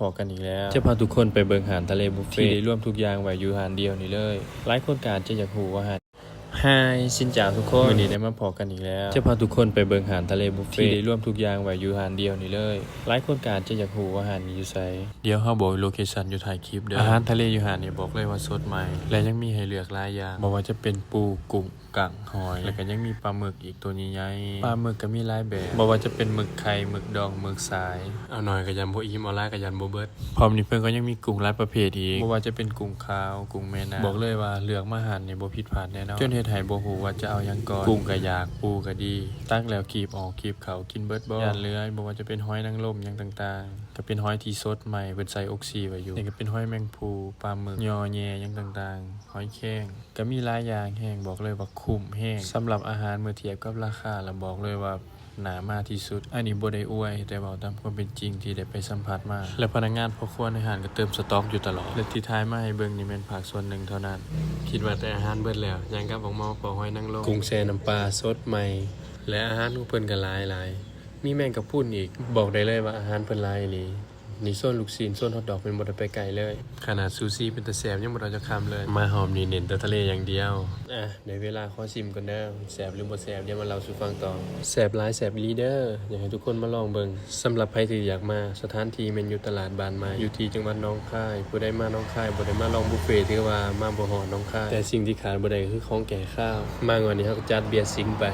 ພໍ້ກັນອີກແລ້ວ. ຈະພາທຸກຄົນໄປເບິ່ງຮ້ານທະເລບຸບເຟທີ່ໄດ້ລວມທຸກຢ່າງໄວ້ຢູ່ຮ້ານດຽວນີ້ເລີຍ. ຫຼາຍຄົນກໍອາດຈະຢາກຮູ້ວ່າຮ້ານ Hi ຊິນຈາວທຸກຄົນ, ມື້ນີ້ໄດ້ມາພໍ້ກັນອີກແລ້ວ. ຈະພາທຸກຄົນໄປເບິ່ງຮ້ານທະເລບຸບເຟທີ່ໄດ້ລວມທຸກຢ່າງໄວ້ຢູ່ຮ້ານດຽວນີ້ເລີຍ. ຫຼາຍຄົນກໍອາດຈະຢາກຮູ້ວ່າຮ້ານນີ້ຢູ່ໃສ. ດຽວເຮົາບອກໂລເຄຊັນຢູ່ທ້າຍຄລິບເດີ. ອາຫານທະເລຢູ່ຮ້ານນີ້ບອກເລີຍວ່າສົດໃໝ່ ແລະ ຍັງມີໃຫ້ເລືອກຫຼາຍຢ່າງ, ບໍ່ວ່າຈະເປັນປູ, ກຸ້ງ, ກັ້ງ, ຫອຍ ແລະ ກໍຍັງມີປາໝຶກອີກ ໂຕໃຫຍ່ໆ. ປາໝຶກກໍມີຫຼາຍແບບ, ບໍ່ວ່າຈະເປັນໝຶກໄຂ່, ໝຶກດອງ, ໝຶກສາຍ. ເອົາໜ້ອຍກໍຢ້ານບໍ່ອີ່ມ, ເອົາຫຼາຍກໍຢ້ານບໍ່ເບິດ. ພ້ອມນີ້ເພິ່ນກໍຍັງມີກຸ້ງຫຼາຍປະເພດອີກ, ບໍ່ວ່າຈະເປັນກຸ້ງຂາວ, ກຸ້ງແມ່ນ້ຳ. ບອກເລີຍວ່າເລືອກມາຮ້ານນີ້ບໍ່ຜິດພາດແນ່ນອນ, ຈົນເຮັດໃຫ້ບໍ່ຮູ້ວ່າຈະເອົາຫຍັງກ່ອນ. ກຸ້ງກໍຢາກ, ປູກໍດີ, ຕັກແລ້ວຄີບອອກຄີບເຂົ້າ, ກິນເບິດບໍ່? ຢ້ານເຫຼືອ. ບໍ່ວ່າຈະເປັນຫອຍນາງລົມຫຍັງຕ່າງໆ, ກໍເປັນຫອຍທີ່ສົດໃໝ່, ເພິ່ນໃສ່ອົກຊີໄວ້ຢູ່. ນີ້ກໍເປັນຫອຍແມງພູ, ປາໝຶກ, ຍໍແຍ່ຫຍັງຕ່າງໆ, ຫອຍແຄງ. ກໍມີຫຼາຍຢ່າງແຮງ, ບອກເລີຍວ່າຄຸ້ມແຮງ. ສຳລັບອາຫານເມື່ອທຽບກັບລາຄາລະ ບອກເລີຍວ່າໜ້າມາທີ່ສຸດ. ອັນນີ້ບໍ່ໄດ້ອວຍ, ແຕ່ເວົ້າຕາມຄວາມເປັນຈິງທີ່ໄດ້ໄປສຳຜັດມາ ແລະ ພະນັກງານພໍ່ຄົວໃນຮ້ານກໍເຕີມສະຕັອກຢູ່ຕະຫຼອດ. ແລະ ທີ່ຖ່າຍມາໃຫ້ເບິ່ງນີ້ແມ່ນພາກສ່ວນໜຶ່ງເທົ່ານັ້ນ. ຄິດວ່າແຕ່ອາຫານເບິດແລ້ວ, ຍ່າງກັບອອກມາພໍ້ຫອຍນາງລົມ, ກຸ້ງແຊ່ນ້ຳປາສົດໃໝ່ ແລະ ອາຫານຂອງເພິ່ນກໍຫຼາຍໆ. ມີແມງກະພຸນອີກ, ບອກໄດ້ເລີຍວ່າອາຫານເພິ່ນຫຼາຍອີ່ຫຼີ. ນີ້ໂຊນລູກຊີ້ນ, ໂຊນຮອດດອກເພິ່ນບໍ່ໄດ້ໄປໃກ້ເລີຍ. ຂະໜາດຊູຊີເປັນຕາແຊບຍັງບໍ່ໄດ້ເອົາຈັກຄຳເລີຍ. ມາຮອບນີ້ເນັ້ນແຕ່ທະເລຢ່າງດຽວ. ອ່ະ ໄດ້ເວລາຂໍຊີມກ່ອນເດີ, ແຊບຫຼືບໍ່ແຊບ ດຽວມາເລົ່າສູ່ຟັງຕໍ່. ແຊບຫຼາຍແຊບອີ່ຫຼີເດີ, ຢາກໃຫ້ທຸກຄົນມາລອງເບິ່ງ. ສຳລັບໃຜທີ່ຢາກມາ, ສະຖານທີ່ແມ່ນຢູ່ຕະຫຼາດບ້ານໃໝ່ ຢູ່ທີ່ຈັງຫວັດໜອງຄາຍ. ຜູ້ໃດມາໜອງຄາຍບໍ່ໄດ້ມາລອງບຸບເຟ ຖືວ່າມາບໍ່ຮອດໜອງຄາຍ. ແຕ່ສິ່ງທີ່ຂາດບໍ່ໄດ້ກໍຄືຂອງແກ້ຄາວ. ມາງວດນີ້ເຮົາກໍຈັດເບຍສິງໄປ.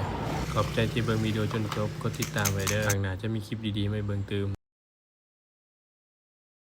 ຂອບໃຈທີ່ເບິ່ງວິດີໂອຈົນຈົບ, ກົດຕິດຕາມໄວ້ເດີ. ຄັ້ງໜ້າຈະມີຄລິບດີໆມາໃຫ້ເບິ່ງຕື່ມ.